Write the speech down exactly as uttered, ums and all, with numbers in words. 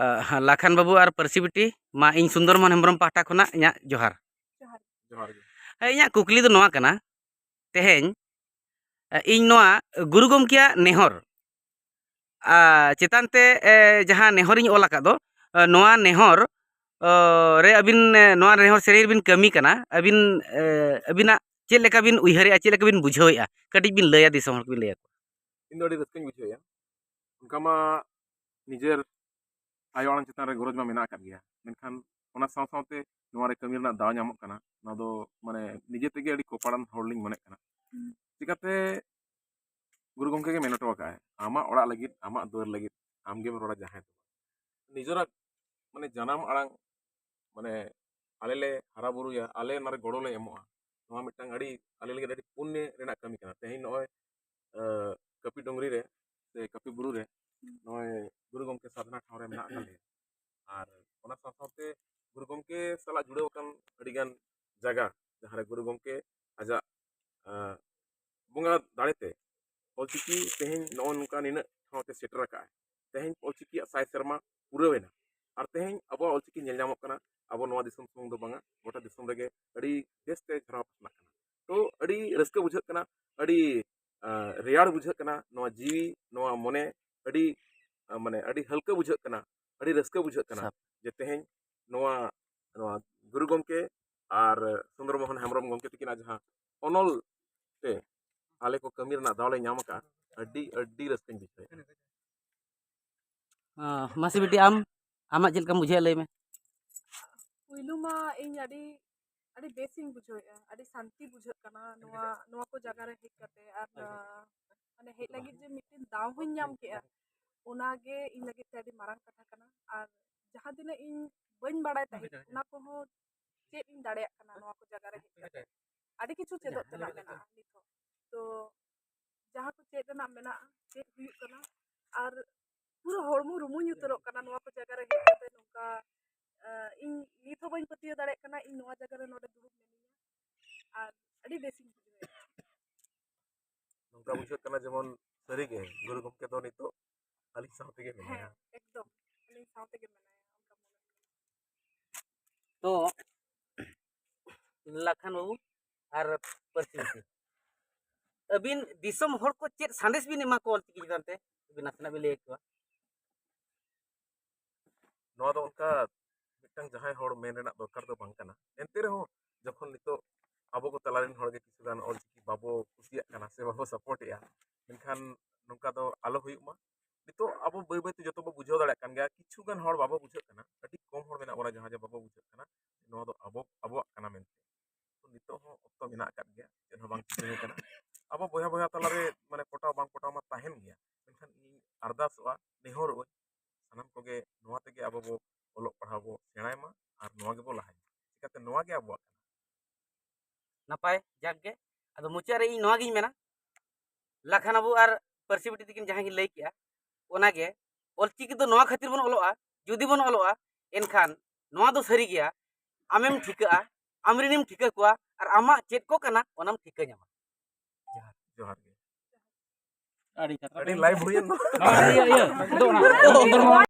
ᱟᱦ, ᱞᱟᱠᱷᱟᱱ ᱵᱟᱹᱵᱩ ᱟᱨ ᱯᱟᱹᱨᱥᱤ ᱵᱤᱴᱤ, ᱢᱟ ᱤᱧ ᱥᱩᱱᱫᱚᱨ ᱢᱳᱦᱚᱱ ᱦᱮᱢᱵᱨᱚᱢ ᱯᱟᱦᱴᱟ ᱠᱷᱚᱱᱟᱜ ᱤᱧᱟᱹᱜ ᱡᱚᱦᱟᱨ᱾ ᱡᱚᱦᱟᱨ ᱜᱮ᱾ ᱦᱮᱸ, ᱤᱧᱟᱹᱜ ᱠᱩᱠᱞᱤ ᱫᱚ ᱱᱚᱣᱟ ᱠᱟᱱᱟ, ᱛᱮᱦᱮᱧ, ᱮ, ᱤᱧ ᱱᱚᱣᱟ ᱜᱩᱨᱩ ᱜᱚᱢᱠᱮᱭᱟᱜ ᱱᱮᱦᱚᱨ, ᱟ, ᱪᱮᱛᱟᱱ ᱛᱮ, ᱮ, ᱡᱟᱦᱟᱸ ᱱᱮᱦᱚᱨᱤᱧ ᱚᱞ ᱟᱠᱟᱫ ᱫᱚ, ᱮ, ᱱᱚᱣᱟ ᱱᱮᱦᱚᱨ, ᱚ, ᱨᱮ ᱟᱹᱵᱤᱱ, ᱮ, ᱱᱚᱣᱟ ᱱᱮᱦᱚᱨ ᱥᱮᱨᱮᱧ ᱨᱮᱵᱤᱱ ᱠᱟᱹᱢᱤ ᱠᱟᱱᱟ, ᱟᱹᱵᱤᱱ, ᱮ, ᱟᱹᱵᱤᱱᱟᱜ ᱪᱮᱫ ᱞᱮᱠᱟ ᱵᱤᱱ ᱩᱭᱦᱟᱹᱨᱮᱜᱼᱟ, ᱪᱮᱫ ᱞᱮᱠᱟ ᱵᱤᱱ ᱵᱩᱡᱷᱟᱹᱣᱮᱜᱼᱟ, ᱠᱟᱹᱴᱤᱡ ᱵᱤᱱ ᱞᱟᱹᱭᱟ, ᱫᱤᱥᱚᱢ ᱦᱚᱲ ᱠᱚᱵᱤᱱ ᱞᱟᱹᱭᱟ? ᱤᱧ ᱫᱚ ᱟᱹᱰᱤ ᱨᱟᱹᱥᱠᱟᱹᱧ ᱵᱩᱡᱷᱟᱹᱣᱮᱜᱼᱟ᱾ ᱚᱱᱠᱟ ᱢᱟ ᱱᱤᱡᱮᱨ ᱟᱭᱳ ᱟᱲᱟᱝ ᱪᱮᱛᱟᱱ ᱨᱮ ᱜᱚᱨᱚᱡᱽ ᱢᱟ ᱢᱮᱱᱟᱜ ᱟᱠᱟᱫ ᱜᱮᱭᱟ, ᱢᱮᱱᱠᱷᱟᱱ ᱚᱱᱟ ᱥᱟᱶ ᱥᱟᱶᱛᱮ ᱱᱚᱣᱟ ᱨᱮ ᱠᱟᱹᱢᱤ ᱨᱮᱱᱟᱜ ᱫᱟᱣ ᱧᱟᱢᱚᱜ ᱠᱟᱱᱟ, ᱱᱚᱣᱟ ᱫᱚ ᱢᱟᱱᱮ ᱱᱤᱡᱮ ᱛᱮᱜᱮ ᱟᱹᱰᱤ ᱠᱚᱯᱟᱲᱟᱱ ᱦᱚᱲ ᱞᱤᱧ ᱢᱚᱱᱮᱜ ᱠᱟᱱᱟ᱾ ᱪᱤᱠᱟᱛᱮ ᱜᱩᱨᱩ ᱜᱚᱢᱠᱮ ᱜᱮ ᱢᱮᱱ ᱦᱚᱴᱚ ᱟᱠᱟᱫᱼᱟᱭ, ᱟᱢᱟᱜ ᱚᱲᱟᱜ ᱞᱟᱹᱜᱤᱫ, ᱟᱢᱟᱜ ᱫᱩᱣᱟᱹᱨ ᱞᱟᱹᱜᱤᱫ ᱟᱢ ᱜᱮᱢ ᱨᱚᱲᱟ ᱡᱟᱦᱟᱸᱭ ᱫᱚ ᱵᱟᱝ᱾ ᱱᱤᱡᱮᱨᱟᱜ ᱢᱟᱱᱮ ᱡᱟᱱᱟᱢ ᱟᱲᱟᱝ, ᱢᱟᱱᱮ ᱟᱞᱮ ᱞᱮ ᱦᱟᱨᱟ ᱵᱩᱨᱩᱭᱟ, ᱟᱞᱮ ᱚᱱᱟᱨᱮ ᱜᱚᱲᱚ ᱞᱮ ᱮᱢᱚᱜᱼᱟ, ᱱᱚᱣᱟ ᱢᱤᱫᱴᱟᱝ ᱟᱹᱰᱤ ᱟᱞᱮ ᱞᱟᱹᱜᱤᱫ ᱟᱹᱰᱤ ᱯᱩᱱᱱᱮ ᱨᱮᱱᱟᱜ ᱠᱟᱹᱢᱤ ᱠᱟᱱᱟ᱾ ᱛᱮᱦᱮᱧ ᱱᱚᱜᱼᱚᱭ ᱟᱸ, ᱠᱟᱹᱯᱤ ᱰᱩᱝᱨᱤ ᱨᱮ ᱥᱮ ᱠᱟᱹᱯᱤ ᱵᱩᱨᱩ ᱨᱮ ᱱᱚᱜᱼᱚᱭ ᱜᱩᱨᱩ ᱜᱚᱢᱠᱮ ᱥᱟᱫᱷᱱᱟ ᱴᱷᱟᱶ ᱨᱮ ᱢᱮᱱᱟᱜ ᱟᱠᱟᱫ ᱞᱮᱭᱟ᱾ ᱟᱨ ᱚᱱᱟ ᱥᱟᱶ ᱥᱟᱶᱛᱮ ᱜᱩᱨᱩ ᱜᱚᱢᱠᱮ ᱥᱟᱞᱟᱜ ᱡᱩᱲᱟᱹᱣ ᱟᱠᱟᱱ ᱟᱹᱰᱤᱜᱟᱱ ᱡᱟᱭᱜᱟ, ᱡᱟᱦᱟᱸ ᱨᱮ ᱜᱩᱨᱩ ᱜᱚᱢᱠᱮ ᱟᱡᱟᱜ, ᱟᱸ, ᱵᱚᱸᱜᱟ ᱫᱟᱲᱮᱛᱮ ᱚᱞᱪᱤᱠᱤ ᱛᱮᱦᱮᱧ ᱱᱚᱜᱼᱚ ᱱᱚᱝᱠᱟ ᱱᱤᱱᱟᱹᱜ ᱴᱷᱟᱶ ᱛᱮ ᱥᱮᱴᱮᱨ ᱟᱠᱟᱫᱼᱟᱭ᱾ ᱛᱮᱦᱮᱧ ᱚᱞᱪᱤᱠᱤᱭᱟᱜ ᱥᱟᱭ ᱥᱮᱨᱢᱟ ᱯᱩᱨᱟᱹᱣ ᱮᱱᱟ᱾ ᱟᱨ ᱛᱮᱦᱮᱧ ᱟᱵᱚᱣᱟᱜ ᱚᱞᱪᱤᱠᱤ ᱧᱮᱞ ᱧᱟᱢᱚᱜ ᱠᱟᱱᱟ ᱟᱵᱚ ᱱᱚᱣᱟ ᱫᱤᱥᱚᱢ ᱥᱩᱢᱩᱝ ᱫᱚ ᱵᱟᱝᱟ, ᱜᱚᱴᱟ ᱫᱤᱥᱚᱢ ᱨᱮᱜᱮ ᱟᱹᱰᱤ ᱵᱮᱥᱛᱮ ᱡᱷᱟᱨᱟᱣ ᱯᱟᱥᱱᱟᱜ ᱠᱟᱱᱟ᱾ ᱛᱚ ᱟᱹᱰᱤ ᱨᱟᱹᱥᱠᱟᱹ ᱵᱩᱡᱷᱟᱹᱜ ᱠᱟᱱᱟ, ᱟᱹᱰᱤ, ᱟᱸ, ᱨᱮᱭᱟᱲ ᱵᱩᱡᱷᱟᱹᱜ ᱠᱟᱱᱟ, ᱱᱚᱣᱟ ᱡᱤᱣᱤ, ᱱᱚᱣᱟ ᱢᱚᱱᱮ ᱟᱹᱰᱤ, ᱟᱸ, ᱢᱟᱱᱮ ᱟᱹᱰᱤ ᱦᱟᱹᱞᱠᱟᱹ ᱵᱩᱡᱷᱟᱹᱜ ᱠᱟᱱᱟ, ᱟᱹᱰᱤ ᱨᱟᱹᱥᱠᱟᱹ ᱵᱩᱡᱷᱟᱹᱜ ᱠᱟᱱᱟ᱾ ᱥᱟᱯ- ᱡᱮ ᱛᱮᱦᱮᱧ ᱱᱚᱣᱟ, ᱱᱚᱣᱟ ᱜᱩᱨᱩ ᱜᱚᱢᱠᱮ ᱟᱨ ᱥᱩᱱᱫᱚᱨ ᱢᱳᱦᱚᱱ ᱦᱮᱢᱵᱨᱚᱢ ᱜᱚᱢᱠᱮ ᱛᱟᱹᱠᱤᱱᱟᱜ ᱡᱟᱦᱟᱸ ᱚᱱᱚᱞ ᱛᱮ ᱟᱞᱮ ᱠᱚ ᱠᱟᱹᱢᱤ ᱨᱮᱱᱟᱜ ᱫᱟᱣ ᱞᱮ ᱧᱟᱢ ᱟᱠᱟᱫᱼᱟ, ᱟᱹᱰᱤ, ᱟᱹᱰᱤ ᱨᱟᱹᱥᱠᱟᱹᱧ ᱵᱩᱡᱷᱟᱹᱣᱮᱫᱼᱟ᱾ ᱟᱸ, ᱢᱟᱥᱮ ᱵᱤᱴᱤ, ᱟᱢ, ᱟᱢᱟᱜ ᱪᱮᱫ ᱞᱮᱠᱟᱢ ᱵᱩᱡᱷᱟᱹᱣᱮᱫᱼᱟ, ᱞᱟᱹᱭ ᱢᱮ᱾ ᱯᱩᱭᱞᱩ ᱢᱟ ᱤᱧ ᱟᱹᱰᱤ ᱟᱹᱰᱤ ᱵᱮᱥᱤᱧ ᱵᱩᱡᱷᱟᱹᱣᱮᱫᱼᱟ, ᱟᱹᱰᱤ ᱥᱟᱱᱛᱤ ᱵᱩᱡᱷᱟᱹᱜ ᱠᱟᱱᱟ ᱱᱚᱣᱟ ᱱᱚᱣᱟ ᱠᱚ ᱡᱟᱭᱜᱟ ᱨᱮ ᱦᱮᱡ ᱠᱟᱛᱮ᱾ ᱟᱨ ᱢᱟᱱᱮ ᱦᱮᱡ ᱞᱟᱹᱜᱤᱫ ᱡᱮ ᱢᱤᱫᱴᱮᱱ ᱫᱟᱣ ᱦᱚᱸᱧ ᱧᱟᱢ ᱠᱮᱜᱼᱟ, ᱚᱱᱟᱜᱮ ᱤᱧ ᱞᱟᱹᱜᱤᱫ ᱛᱮ ᱟᱹᱰᱤ ᱢᱟᱨᱟᱝ ᱠᱟᱛᱷᱟ ᱠᱟᱱᱟ᱾ ᱟᱨ ᱡᱟᱦᱟᱸ ᱛᱤᱱᱟᱹᱜ ᱤᱧ ᱵᱟᱹᱧ ᱵᱟᱲᱟᱭ ᱛᱟᱦᱮᱸᱫ, ᱚᱱᱟ ᱠᱚᱦᱚᱸ ᱪᱮᱫ ᱤᱧ ᱫᱟᱲᱮᱭᱟᱜ ᱠᱟᱱᱟ ᱱᱚᱣᱟ ᱠᱚ ᱡᱟᱭᱜᱟ ᱨᱮ ᱦᱮᱡ ᱠᱟᱛᱮ᱾ ᱟᱹᱰᱤ ᱠᱤᱪᱷᱩ ᱪᱮᱫᱚᱜ ᱛᱮᱱᱟᱜ ᱢᱮᱱᱟᱜᱼᱟ ᱱᱤᱛ ᱦᱚᱸ᱾ ᱛᱚ ᱡᱟᱦᱟᱸ ᱠᱚ ᱪᱮᱫ ᱨᱮᱱᱟᱜ ᱢᱮᱱᱟᱜᱼᱟ, ᱪᱮᱫ ᱦᱩᱭᱩᱜ ᱠᱟᱱᱟ, ᱟᱨ ᱯᱩᱨᱟᱹ ᱦᱚᱲᱢᱚ ᱨᱩᱢᱩᱧ ᱩᱛᱟᱹᱨᱚᱜ ᱠᱟᱱᱟ ᱱᱚᱣᱟ ᱠᱚ ᱡᱟᱭᱜᱟ ᱨᱮ ᱦᱮᱡ ᱠᱟᱛᱮ᱾ ᱱᱚᱝᱠᱟ, ᱟᱸ, ᱤᱧ ᱱᱤᱛ ᱦᱚᱸ ᱵᱟᱹᱧ ᱯᱟᱹᱛᱭᱟᱹᱣ ᱫᱟᱲᱮᱭᱟᱜ ᱠᱟᱱᱟ ᱤᱧ ᱱᱚᱣᱟ ᱡᱟᱭᱜᱟ ᱨᱮ ᱱᱚᱰᱮ ᱫᱩᱲᱩᱵ ᱢᱤᱱᱟᱹᱧᱟ, ᱟᱨ ᱟᱹᱰᱤ ᱵᱮᱥᱤᱧ ᱵᱩᱡᱷᱟᱹᱣᱮᱫᱼᱟ᱾ ᱱᱚᱝᱠᱟ ᱵᱩᱡᱷᱟᱹᱜ ᱠᱟᱱᱟ ᱡᱮᱢᱚᱱ ᱥᱟᱹᱨᱤᱜᱮ ᱜᱩᱨᱩ ᱜᱚᱢᱠᱮ ᱫᱚ ᱱᱤᱛᱚᱜ ᱟᱹᱞᱤᱧ ᱥᱟᱶ ᱛᱮᱜᱮ ᱢᱮᱱᱟᱭᱟ᱾ ᱦᱮᱸ, ᱮᱠᱫᱚᱢ ᱟᱹᱞᱤᱧ ᱥᱟᱶ ᱛᱮᱜᱮ ᱛᱚ ᱞᱟᱠᱷᱟᱱ ᱵᱟᱹᱵᱩ ᱟᱨ ᱯᱟᱹᱨᱥᱤ ᱵᱤᱴᱤ, ᱟᱹᱵᱤᱱ ᱫᱤᱥᱚᱢ ᱦᱚᱲ ᱠᱚ ᱪᱮᱫ ᱥᱟᱸᱫᱮᱥ ᱵᱤᱱ ᱮᱢᱟ ᱠᱚᱣᱟ ᱚᱞᱪᱤᱠᱤ ᱪᱮᱛᱟᱱ ᱛᱮ? ᱟᱹᱵᱤᱱ ᱱᱟᱥᱮᱱᱟᱜ ᱵᱤᱱ ᱞᱟᱹᱭ ᱟᱠᱚᱣᱟ᱾ ᱱᱚᱣᱟ ᱫᱚ ᱚᱱᱠᱟ ᱢᱤᱫᱴᱟᱝ ᱡᱟᱦᱟᱸᱭ ᱦᱚᱲ ᱢᱮᱱ ᱨᱮᱱᱟᱜ ᱫᱚᱨᱠᱟᱨ ᱫᱚ ᱵᱟᱝ ᱠᱟᱱᱟ᱾ ᱮᱱᱛᱮ ᱨᱮᱦᱚᱸ ᱡᱚᱠᱷᱚᱱ ᱱᱤᱛᱚᱜ ᱟᱵᱚ ᱠᱚ ᱛᱟᱞᱟ ᱨᱮᱱ ᱦᱚᱲ ᱜᱮ ᱠᱤᱪᱷᱩ ᱜᱟᱱ ᱚᱞᱪᱤᱠᱤ ᱵᱟᱵᱚ ᱠᱩᱥᱤᱭᱟᱜ ᱠᱟᱱᱟ ᱥᱮ ᱵᱟᱵᱚ ᱥᱟᱯᱳᱨᱴ ᱮᱜᱼᱟ, ᱢᱮᱱᱠᱷᱟᱱ ᱱᱚᱝᱠᱟ ᱫᱚ ᱟᱞᱚ ᱦᱩᱭᱩᱜ ᱢᱟ᱾ ᱱᱤᱛᱚᱜ ᱟᱵᱚ ᱵᱟᱹᱭ ᱵᱟᱹᱭ ᱛᱮ ᱡᱚᱛᱚ ᱵᱚ ᱵᱩᱡᱷᱟᱹᱣ ᱫᱟᱲᱮᱭᱟᱜ ᱠᱟᱱ ᱜᱮᱭᱟ᱾ ᱠᱤᱪᱷᱩ ᱜᱟᱱ ᱦᱚᱲ ᱵᱟᱵᱚ ᱵᱩᱡᱷᱟᱹᱜ ᱠᱟᱱᱟ, ᱟᱹᱰᱤ ᱠᱚᱢ ᱦᱚᱲ ᱢᱮᱱᱟᱜ ᱵᱚᱱᱟ ᱡᱟᱦᱟᱸ ᱡᱮ ᱵᱟᱵᱚ ᱵᱩᱡᱷᱟᱹᱜ ᱠᱟᱱᱟ ᱱᱚᱣᱟ ᱫᱚ ᱟᱵᱚ ᱟᱵᱚᱣᱟᱜ ᱠᱟᱱᱟ ᱢᱮᱱᱛᱮ᱾ ᱛᱚ ᱱᱤᱛᱚᱜ ᱦᱚᱸ ᱚᱠᱛᱚ ᱢᱮᱱᱟᱜ ᱟᱠᱟᱫ ᱜᱮᱭᱟ, ᱪᱮᱫ ᱦᱚᱸ ᱵᱟᱝ ᱪᱤᱠᱟᱹ ᱟᱠᱟᱱᱟ᱾ ᱟᱵᱚ ᱵᱚᱭᱦᱟ ᱵᱚᱭᱦᱟ ᱛᱟᱞᱟᱨᱮ ᱢᱟᱱᱮ ᱯᱚᱴᱟᱣ ᱵᱟᱝ ᱯᱚᱴᱟᱣ ᱢᱟ ᱛᱟᱦᱮᱱ ᱜᱮᱭᱟ, ᱢᱮᱱᱠᱷᱟᱱ ᱤᱧ ᱟᱨᱫᱟᱥᱚᱜᱼᱟ, ᱱᱮᱦᱚᱨᱚᱜ ᱟᱹᱧ, ᱥᱟᱱᱟᱢ ᱠᱚᱜᱮ ᱱᱚᱣᱟ ᱛᱮᱜᱮ ᱟᱵᱚ ᱵᱚ ᱚᱞᱚᱜ ᱯᱟᱲᱦᱟᱣ ᱵᱚ ᱥᱮᱬᱟᱭ ᱢᱟ ᱟᱨ ᱱᱚᱣᱟ ᱜᱮᱵᱚ ᱞᱟᱦᱟᱭ ᱢᱟ᱾ ᱪᱤᱠᱟᱹᱛᱮ ᱱᱚᱣᱟ ᱜᱮ ᱟᱵᱚᱣᱟᱜ ᱠᱟᱱᱟ᱾ ᱱᱟᱯᱟᱭ, ᱡᱟᱠ ᱜᱮ᱾ ᱟᱫᱚ ᱢᱩᱪᱟᱹᱫ ᱨᱮ ᱤᱧ ᱱᱚᱣᱟ ᱜᱤᱧ ᱢᱮᱱᱟ, ᱞᱟᱠᱷᱟᱱ ᱵᱟᱹᱵᱩ ᱟᱨ ᱯᱟᱹᱨᱥᱤ ᱵᱤᱴᱤ ᱛᱟᱹᱠᱤᱱ ᱡᱟᱦᱟᱸ ᱠᱤᱱ ᱞᱟᱹᱭ ᱠᱮᱜᱼᱟ, ᱚᱱᱟᱜᱮ ᱚᱞᱪᱤᱠᱤ ᱫᱚ ᱱᱚᱣᱟ ᱠᱷᱟᱹᱛᱤᱨ ᱵᱚᱱ ᱚᱞᱚᱜᱼᱟ, ᱡᱩᱫᱤ ᱵᱚᱱ ᱚᱞᱚᱜᱼᱟ ᱮᱱᱠᱷᱟᱱ ᱱᱚᱣᱟ ᱫᱚ ᱥᱟᱹᱨᱤ ᱜᱮᱭᱟ, ᱟᱢᱮᱢ ᱴᱷᱤᱠᱟᱹᱜᱼᱟ, ᱟᱢᱨᱮᱱᱮᱢ ᱴᱷᱤᱠᱟᱹ ᱠᱚᱣᱟ ᱟᱨ ᱟᱢᱟᱜ ᱪᱮᱫ ᱠᱚ ᱠᱟᱱᱟ ᱚᱱᱟᱢ ᱴᱷᱤᱠᱟᱹ ᱧᱟᱢᱟ᱾ ᱡᱚᱦᱟᱨ ᱜᱮ᱾ ᱟᱹᱰᱤ ᱠᱟᱛᱷᱟ ᱟᱹᱰᱤ ᱞᱟᱭᱤᱵᱷ ᱦᱩᱭᱮᱱ ᱫᱚ᱾ ᱱᱚᱣᱟ ᱤᱭᱟᱹ ᱤᱭᱟᱹ ᱫᱚ ᱚᱱᱟ